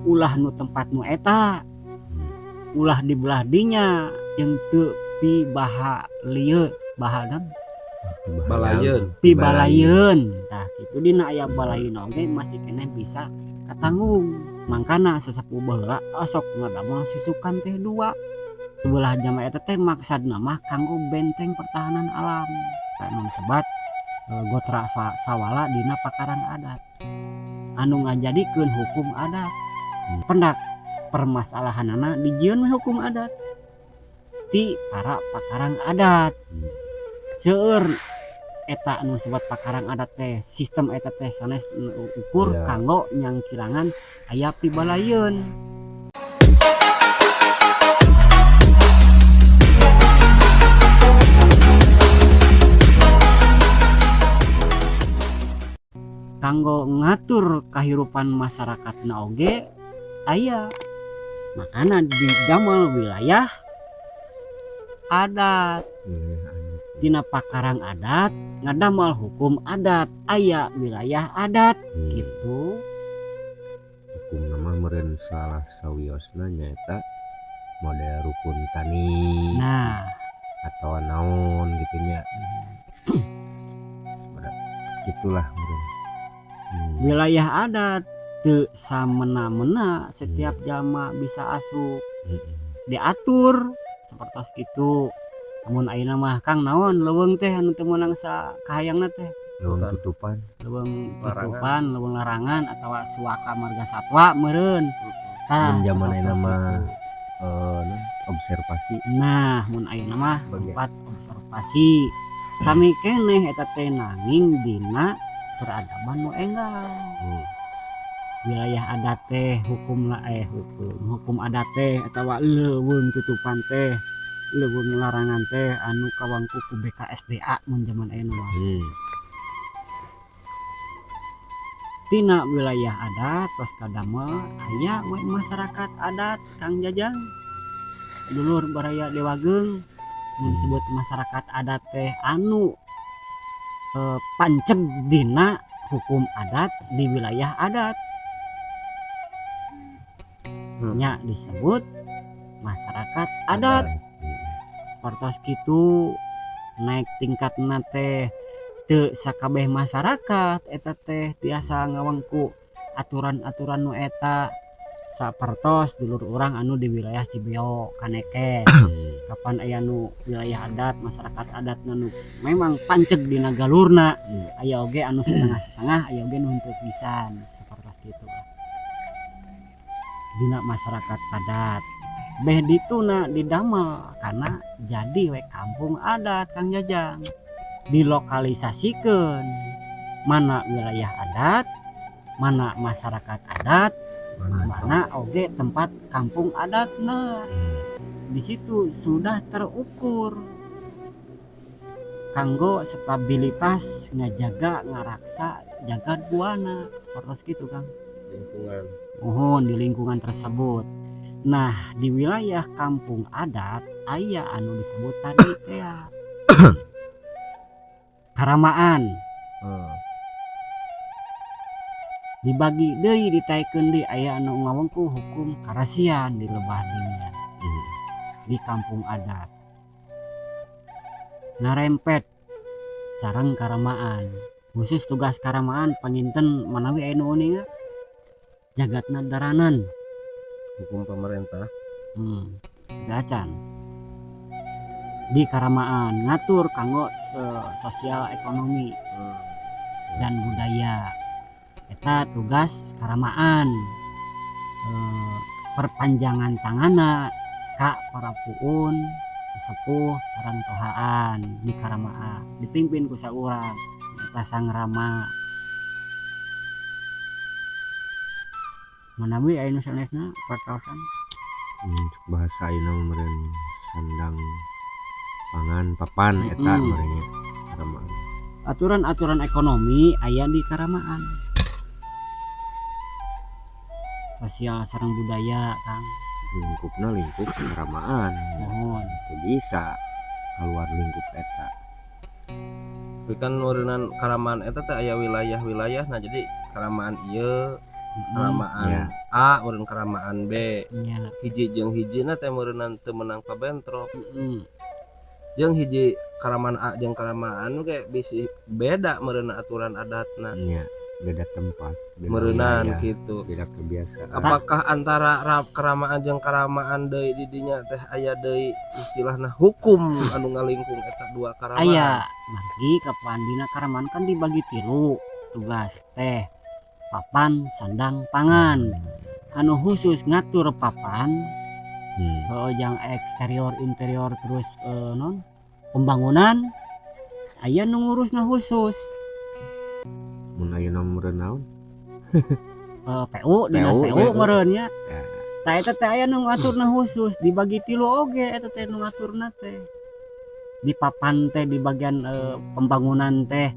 Ulah nu tempat nu eta, ulah di belah dinya jeung teu pibahalieu bahanan Balayeun. Pibalayeun. Tah kitu, dina aya balayeun oge masih keneh bisa katanggung. Mangkana sesepuh baheula osok ngadamel susukan teh dua sebelah jama. Eta teh maksudna mah kanggo benteng pertahanan alam, anu disebat gotra sawala dina pakarang adat anu ngajadikeun hukum adat. Pendak permasalahanana, dijieun we hukum adat ti para pakarang adat. Seueur eta anu disebut pakarang adat teh, sistem eta teh sanes ukur kanggo nyangkilangan aya pibalayeun. Kanggo ngatur kahirupan masyarakat na oge aya, makana didamel wilayah adat. Wilayah adat. Dina pakarang adat ngadamel hukum adat, aya wilayah adat gitu. Hukum nama meureun salah sawiosna nyaeta model rukun tani atau naon gitu nya. Sepada gitulah meureun. Wilayah adat teu samena-mena setiap jalma bisa asup. Diatur seperti itu. Namun ayeuna mah, Kang, naon leuweung teh anu teu meunang sakahayangna teh? Leuweung tutupan. Leuweung Larangan. tutupan, leuweung larangan atawa suaka marga satwa meureun. Tah, Mun zaman seperti ayeuna mah itu. Non, observasi. Nah, mun ayeuna mah Bagian. Tempat observasi sami keneh eta teh, nanging dina peradaban nu enggal. Wilayah adat teh hukum lah, hukum hukum adat teh atawa leuweung tutupan teh, leuweung larangan teh anu kawangku ku BKSDA mun zaman ayeuna mah. Tina wilayah adat tos kadamel aya we masyarakat adat, Kang Jajang, dulur baraya Dewageung. Nu disebut masyarakat adat teh anu panceg dina hukum adat di wilayah adat. Nya disebut masyarakat adat. Partos kitu naik tingkatna teh teu sakabeh masyarakat eta teh tiasa ngawengku aturan-aturan nu eta, sapertos dulur urang anu di wilayah Cibeo Kanekes. Kapan aya nu wilayah adat, masyarakat adat nu memang panceg dina galurna, aya oge anu setengah-setengah, aya oge nu henteu pisan, sapertos kitu dina masyarakat adat. Beh dituna didamel karena jadi we kampung adat, Kang Jajang. Dilokalisasikeun mana wilayah adat, mana masyarakat adat, mana oge tempat kampung adatna. Di situ sudah terukur kanggo stabilitas ngajaga ngaraksa jagat buana, seperti itu, Kang. Lingkungan. Mohon di lingkungan tersebut. Nah, di wilayah kampung adat aya anu disebut tadi teh karamaan. Dibagi deui, ditaekeun deui, aya anu ngawengku hukum karasian di lebah dinya. Di kampung adat ngarempet sareng karamaan. Khusus tugas karamaan panginten manawi aya nu uninga jagatna daranan. Hukum pemerintah. Gacan di karamaan ngatur kanggo sosial ekonomi dan budaya. Eta tugas karamaan, perpanjangan tangana ka para puun, sesepuh, sareng tohaan di karamaan, dipimpin ku saurang eta Sang Rama. Manawi aya nu sanesna patarosan. Bahasa ayeuna mah meureun sandang pangan papan eta meureun nya karamaan. Aturan-aturan ekonomi aya di karamaan, sosial sareng budaya, Kang. Lingkupna lingkup karamaan. Mohon. Teu bisa keluar lingkup eta. Tapi kan meureunnan karamaan eta teh aya wilayah-wilayah. Nah, jadi karamaan ieu Keramaan A meureun keramaan B. Hiji jeung hijina teh meureunnan teu meunang kabentrok. Jeung hiji karamaan A jeung karamaan ge bisi beda meureun aturan adatna. Iya, beda tempat, beda meureunan wilayah, gitu. Beda kebiasaan. Apakah antara keramaan jeung keramaan deui di dinya teh aya deui istilahna hukum anu ngalingkung eta dua karamaan? Aya, margi kapan dina karamaan kan dibagi tilu tugas teh, papan, sandang, pangan. Anu khusus ngatur papan, jang eksterior, interior, terus non pembangunan, aya nu ngurusna khusus. Mun ayeuna meureun naon? PU, dinas PU, PU, PU. Meureun nya. Ya. Tah, eta teh aya nu ngaturna khusus, dibagi tilu oge eta teh nu ngaturna teh. Di papan teh di bagian pembangunan teh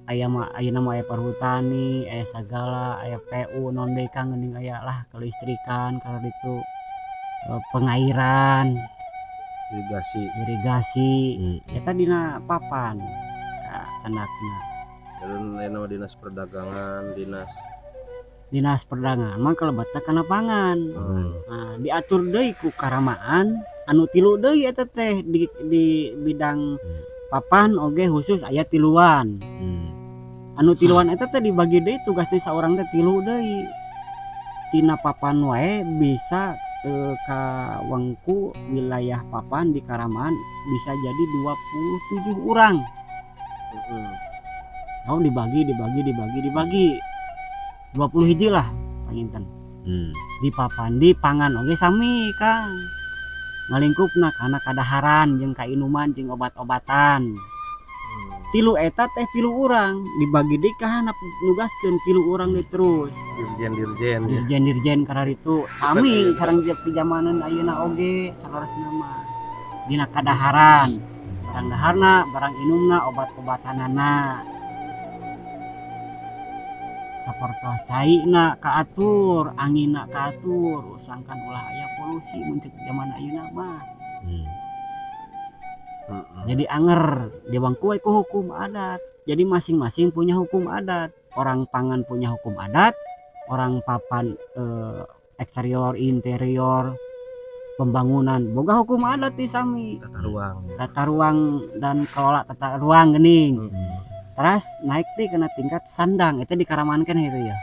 aya mah ayeuna mah aya Perhutani, aya sagala, aya PU naon deui, Kang, geuning aya lah kelistrikan kararitu, pengairan, Irigasi. Irigasi. Eta dina papan ka candakna. Meureun ayeuna mah dinas perdagangan, dinas Dinas perdagangan mah kalebetna kana pangan. Nah, diatur deui ku karamaan anu tilu deui eta teh di bidang papan oge khusus aya tiluan. Anu tiluan eta teh dibagi deui tugas teh saurang teh tilu deui. Tina papan wae bisa ka wengku wilayah papan di karamaan bisa jadi 27 urang. Oh, dibagi dibagi dibagi dibagi 20 hiji lah panginten. Di papan, di pangan oge sami, Kang, ngalingkupna kana kadaharan jeung kainuman jeung obat-obatan. Tilu eta teh tilu urang dibagi deui ka handap nugaskeun tilu urang deui terus. Dirjen dirjen ya. Dirjen dirjen kararitu sami sareng di jamanan ayeuna oge saleresna mah dina kadaharan, barang daharna, barang inumna, obat-obatanana, sapertos caina kaatur, anginna kaatur, sangkan ulah aya polusi mun cek zaman ayeuna mah. Jadi anger diwangku we ku hukum adat. Jadi masing-masing punya hukum adat. Orang pangan punya hukum adat, orang papan, eksterior, interior, pembangunan boga hukum adat di sami. Tata ruang. Tata ruang dan kelola tata ruang geuning. Terus naik di kena tingkat sandang itu di karamaan kan itu ya.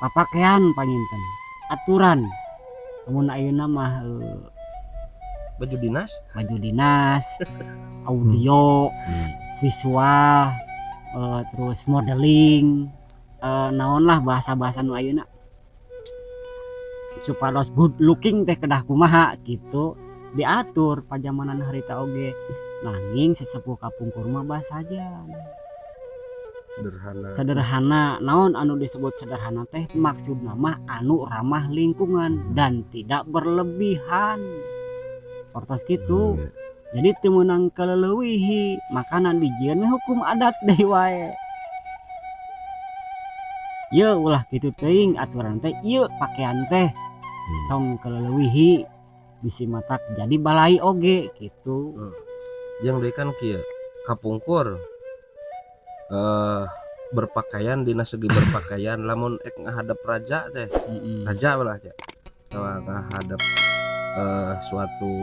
Papakaian panginten aturan lamun ayeuna mah Baju dinas. Baju dinas, audio, visual, terus modeling, naon lah bahasa-bahasa nu ayeuna supados good looking teh kedah kumaha gitu diatur pajamanan harita oge. Nanging sesepuh kapungkur mah basaja Sederhana. Sederhana. Naon anu disebut sederhana teh maksudna mah anu ramah lingkungan dan tidak berlebihan, Ortos gitu. Jadi teu meunang kaleleuwihi makanan dijieun we hukum adat deui wae. Ye ulah kitu teuing aturan teh ieu pakaian teh tong kaleleuwihi bisi matak jadi balai oge gitu. Jeung deui kan kieu, kapungkur berpakaian, dina segi berpakaian lamun ek ngahadap raja teh, raja lah ya, atawa ngahadap suatu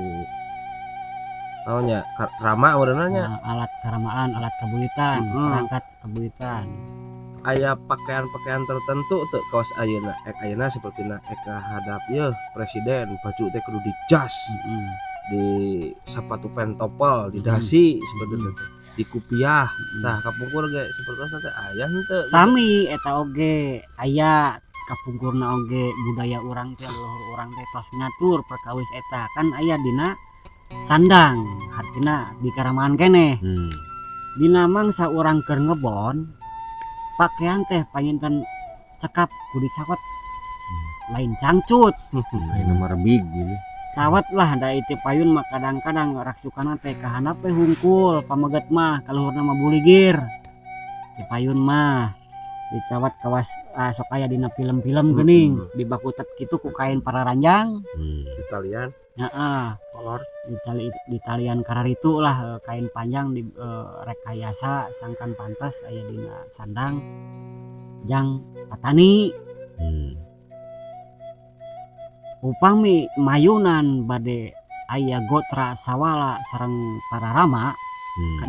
naonnya, rama meureunna nya. Nah, alat karamaan, alat kabuyutan, perangkat kabuyutan. Aya pakaian-pakaian tertentu teu kawas ayeuna, ek ayeuna sapertina ek ngahadap yeuh presiden, baju teh kudu di jas, di sepatu pentopel, di dasi seperti itu teh, di kupiah. Tah, kapungkur ge sapertos teh aya henteu? Sami eta oge aya kapungkurna oge. Budaya urang teh, leluhur urang teh tos ngatur perkawis eta kan aya dina sandang, hartina di karamaan keneh. Dina mangsa urang keur ngebon pakaian teh panginten cekap kudu cawat, lain cangcut. Ayeuna mah rebig gitu. Cawat lah, da itu payun mah kadang-kadang raksukana teh kahandap we hungkul. Pameget mah kaluhurna mah buligir di payun mah dicawat kawas, ah, sok aya dina film-film geuning dibakutet kitu ku kain pararanjang. Italian. Heeh. Kolor. Di talian kararitu lah, kain panjang di rekayasa sangkan pantas aya dina sandang. Jang patani. Upami mayunan bade aya gotra sawala sareng para rama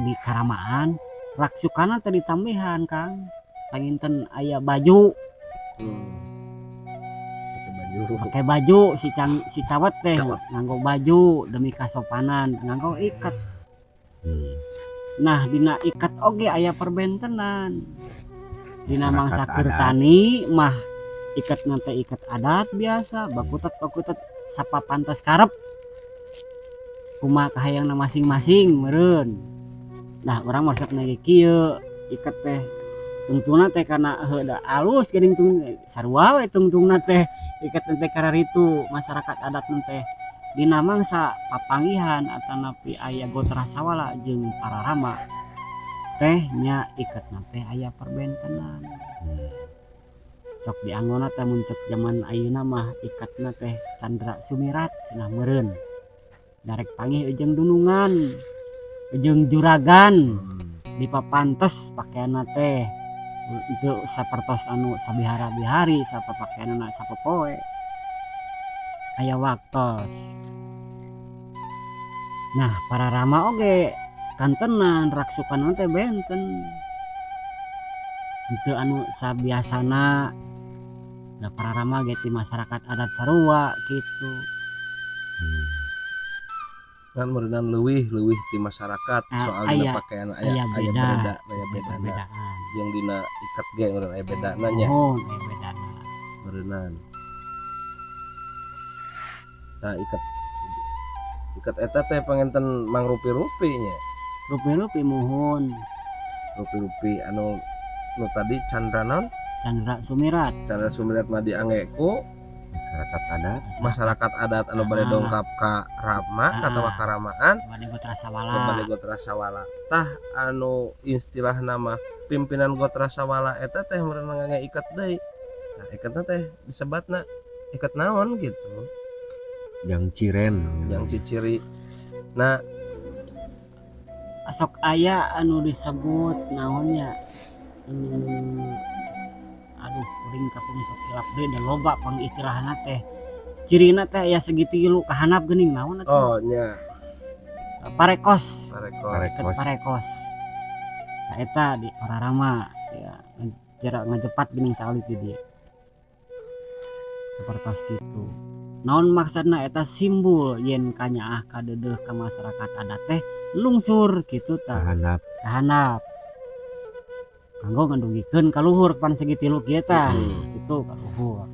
di karamaan raksukana teh ditambihan Kang panginten aya baju. Pakai baju. Pakai baju si cang si cawet teh Cawet. Nganggo baju demi kasopanan nganggo ikat. Nah dina ikat oge aya perbentenan dina mangsa Masyarakat keur adat. Tani mah ikat nanti ikat adat biasa bakutet bakutet sapa pantas karep kumaha kahayangna masing-masing meureun. Nah urang mah resep ge kieu ikat teh tungtungna teh karena heuh da alus geuning tung sarua we tungtungna teh ikat teh kararitu masyarakat adat teh dina mangsa papanggihan atanapi aya gotra sawala jeung para rama teh nya ikatna teh aya perbentenan. Sok dianggona teh mun cek jaman ayeuna mah ikatna teh candra sumirat cenah meureun darek panggih jeung dunungan jeung juragan dipapantes pakaianna teh itu sapertos anu sabihara-bihari sapa pakaianna sapopoe aya waktos. Nah para rama oge kantenan raksukan teh benten itu anu sabiasana. Nah para rama ge ti masyarakat adat sarua gitu. Kan meureunan leuwih leuwih ti masyarakat Ah, soal dina pakaian aya aya aya beda. Beda aya Aya bedana perbedaan. Jeung dina ikat ge meureun aya bedana nya. Muhun aya bedana. Meureunan nah ikat ikat eta teh panginten mangrupi-rupi nya. Rupi-rupi muhun. Rupi-rupi anu nu tadi candra naon? Candra sumirat. Candra sumirat mah diangge ku Masyarakat adat. Masyarakat adat anu bade dongkap ka rama atawa karamaan. Bade gotra sawala. Bade gotra sawala tah anu istilah nama pimpinan gotra sawala eta teh meureun ngangge ikat deui. Nah ikatna teh disebatna ikat naon gitu? Yang ciren. Yang ciciri nah. Sok aya anu disebut naonnya, aduh kuring kapung sok hilap deui da loba pang istilahna teh cirina teh aya segitilu kahanap geuning naon atuh? Oh nya. Parekos. Parekos. Parekos. Ikat parekos. Nah eta di para rama ya jarak ngajepat geuning saeulit di dieu sapertos kitu. Naon maksudna eta simbol yen kanyaah kadeudeuh ka masyarakat adat teh lungsur kitu tah. Kahandap. Kahandap kanggo ngandugikeun ka luhur pan segitilu kieu tah. Kitu ka luhur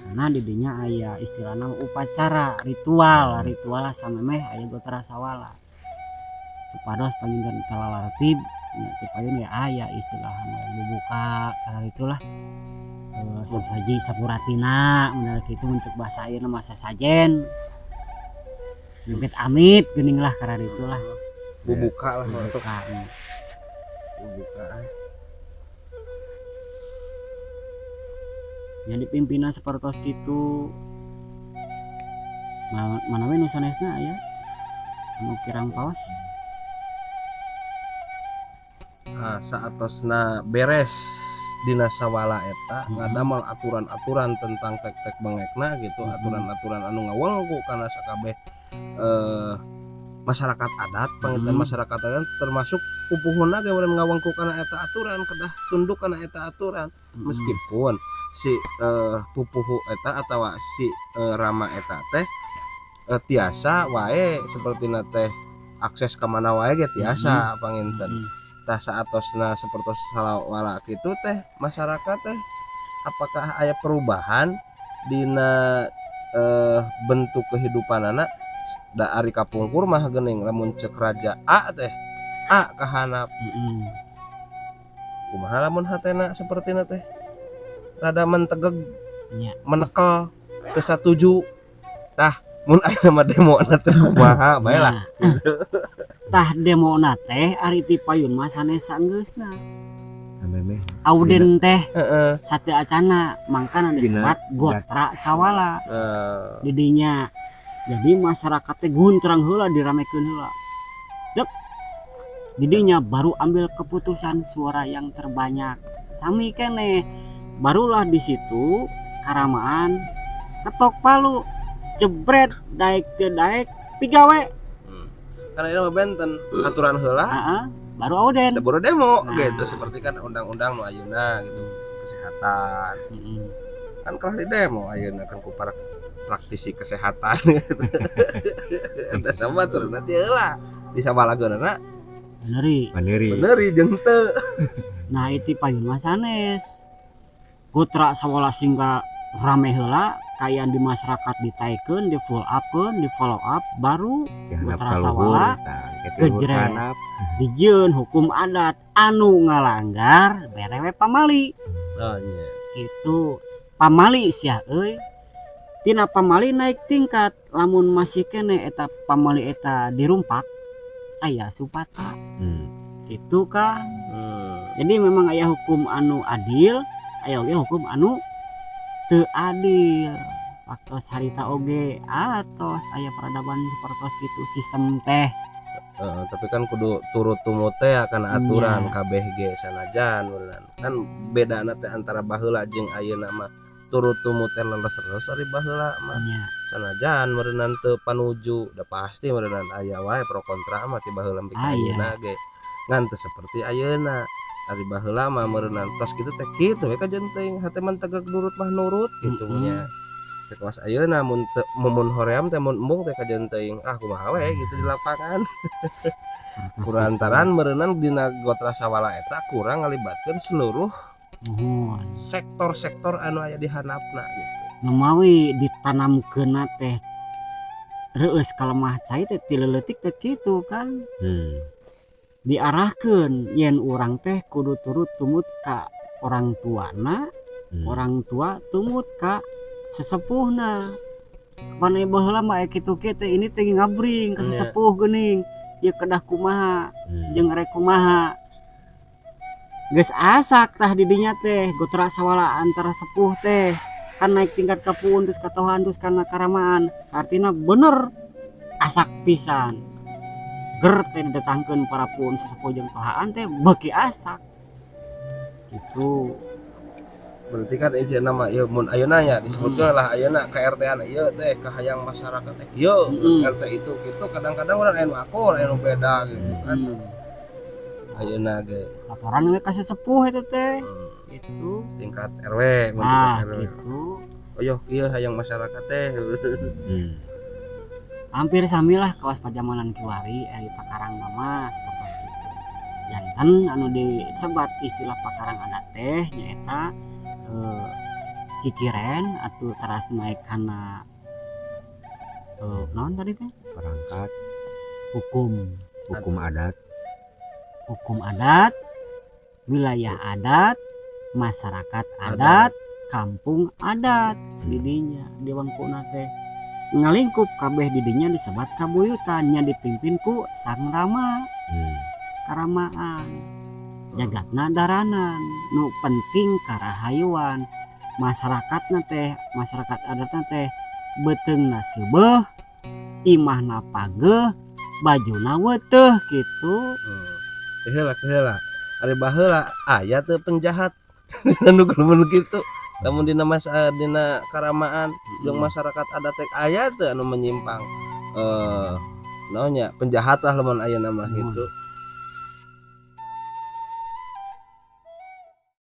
karena di dinya aya istilahna upacara ritual. Ritual samemeh aya gotra sawala supados panginten talalartib nya ti payun ya aya istilah bubuka karena itulah sesaji sapuratina mun kitu mun cek bahasa ayeuna mah sesajen nyumpit amit geuning lah karena itulah. Bubuka lah untuk bubuka nya. Bubuka. Jadi pimpinan seperti itu mana we nu sanesna aya anu kirang paos? Ah, saatosna beres dina sawala eta ngadamel aturan-aturan tentang tek-tek bengekna gitu, aturan-aturan anu ngawengku kana sakabeh masyarakat adat panginten. Masyarakat adat termasuk pupuhuna ge meureun ngawengku kana eta aturan kedah tunduk kana eta aturan meskipun si pupuhu eta atawa si rama eta teh tiasa wae sepertina teh akses ka mana wae ge tiasa panginten. Tah saatosna sapertos sawala kitu teh masyarakat teh apakah aya perubahan dina bentuk kehidupanana? Da ari kapungkur mah geuning lamun cek raja A teh A kahanap. Kumaha lamun hatena sapertina teh rada mentegeg menekel teu satuju? Tah mun aya mah demo teh kumaha bae lah. Nah. Tah demona teh ari ti payun mah sanes sanggeusna. Samemeh. Auden teh sateu acana mangkana Dina disebat gotra sawala. Didinya jadi masyarakat teh guntrang heula diramekeun heula dek didinya baru ambil keputusan suara yang terbanyak. Sami keneh, barulah di situ karamaan ketok palu, jebret, daek teu daek pigawe. Karena ini mah benten aturan heula. Heeh, baru auden. Da baru demo. Nah. Gitu, seperti kan undang-undang nu ayeuna gitu, kesehatan kan kalah di demo ayeuna kan ku para praktisi kesehatan gitu. Da sama tuh nanti heula di sabalageunana. Beneri. Mandiri. Bener jeung teu. Nah, itu payun mah sanes Gotra Sawala sehingga rame heula kayak di masyarakat ditaikeun, di full upkeun, di follow up, baru Dihandap Gotra ka luhur Sawala, tah engke ti luhur gejrek. ka handap. Dijieun hukum adat, anu ngalanggar bere we pamali. Oh nya. Gitu, pamali sia euy. Tina pamali naik tingkat, lamun masih kene eta pamali eta dirumpak, aya supata. Gitu kan. Jadi memang aya hukum anu adil, aya oge hukum anu teu adil. Waktu harita oge atos aya peradaban sapertos gitu sistem teh. Heeh, tapi kan kudu turut tumut teh kana aturan. Iya. Kabeh ge sanajan beneran. Kan bedana teh antara baheula jeung ayeuna mah turut tumut teh leres-leres ari baheula mah. Sanajan meureunan teu panuju da pasti meureunan aya wae pro kontra mah ti baheula nepi ka ayeuna ge, ngan teu seperti ayeuna. Ari baheula mah meureunan tos kitu teh kitu we kajen teuing hate mah tegak, nurut mah nurut gitu nya. Teh kawas ayeuna mun teu mun hoream teh, mun embung teh kajen teuing, ah, kumaha we gitu di lapangan. Kulantaran meureunan dina Gotra Sawala eta kurang ngalibatkeun seluruh sektor-sektor anu aya di handapna gitu. Numawi ditanamkeunna teh reueus ka lemah cai teh ti leutik teh kitu kan. Diarahkeun yen urang teh kudu turut tumut ka orang tuana, orang tua tumut ka sesepuhna. Pan baheula mah aya kitu kieu teh, ini teh ngabring ka sesepuh geuning. Ieu kedah kumaha jeung rek kumaha. Geus asak tah di dinya teh Gotra Sawala antara sepuh teh kan naik tingkat ka puun, terus katohan, terus kana karamaan, artinya bener asak pisan. Ger teh didatangkeun para puun, sesepuh jeung tohaan teh beuki asak gitu. Berarti kan isina mah ieu mun ayeuna nya disebutkeun lah ayeuna ka RT-an ieu teh kahayang masyarakat teh kieu, RT itu gitu, kadang-kadang urang aya nu akur, aya nu beda gitu kan. Ayeuna ge. Laporan we ka sesepuh eta teh. Gitu. Tingkat RW mun Nah, tingkat RW. Gitu. Oh yo kieu hayang masyarakat teh. Hampir samilah kawas pajamanan kiwari ari pakarang nama seperti itu. Janten anu disebat istilah pakarang adat teh nyaeta ciciren atau teras naik kana naon tadi teh? Perangkat. Hukum. Hukum adat. Hukum adat, wilayah adat, masyarakat adat, kampung adat. Didinya di wangkuna teh ngalingkup kabeh didinya disebat kabuyutan nya dipimpin ku Sang Rama. Karamaan jagatna daranan, nu penting karahayuan masyarakatna teh, masyarakat adatna teh beuteungna seubeuh, imahna pageuh, bajuna weuteuh gitu. Heula heula. Ari baheula aya teu penjahat anu kumun kitu? Lamun dina dina karamaan jeung masyarakat adat teh aya teu anu menyimpang, naon nya, penjahat lah lamun ayeuna mah gitu.